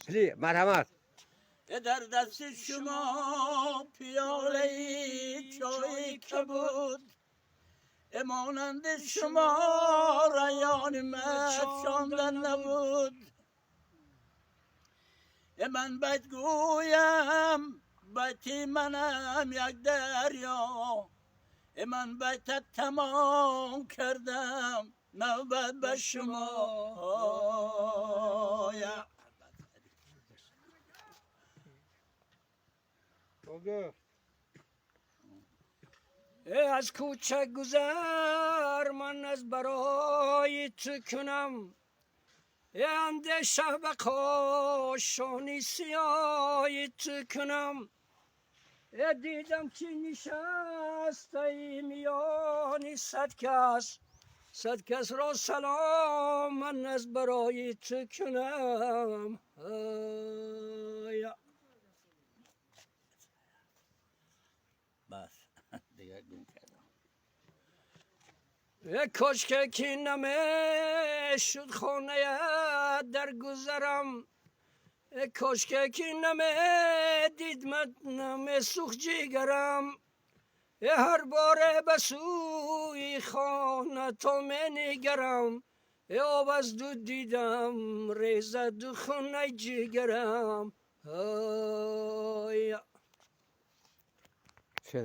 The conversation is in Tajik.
Пли, марҳамат. Дар дасти шумо пиёлаи чойи кабуд, монанди шумо раёни мачонда набуд. Ман байт гӯям, байти манам як дарё, ман байта тамом кардам, навбат ба шумо. Аз кӯча гузар ман аз барои ту кунам, андеша ба кошони сиёҳи ту кунам. Дидам ки нишастаи миёни 100 кас, 100 касро салом ман аз барои ту кунам. Бас, дигар гум кардам. Кошке ки намешуд хоная дар гузарам, кошке ки намедидмат намесӯхт ҷигарам. Ҳар боре ба сӯи хона то менигарам, об аз ду дидам резаду хунаи ҷигарам.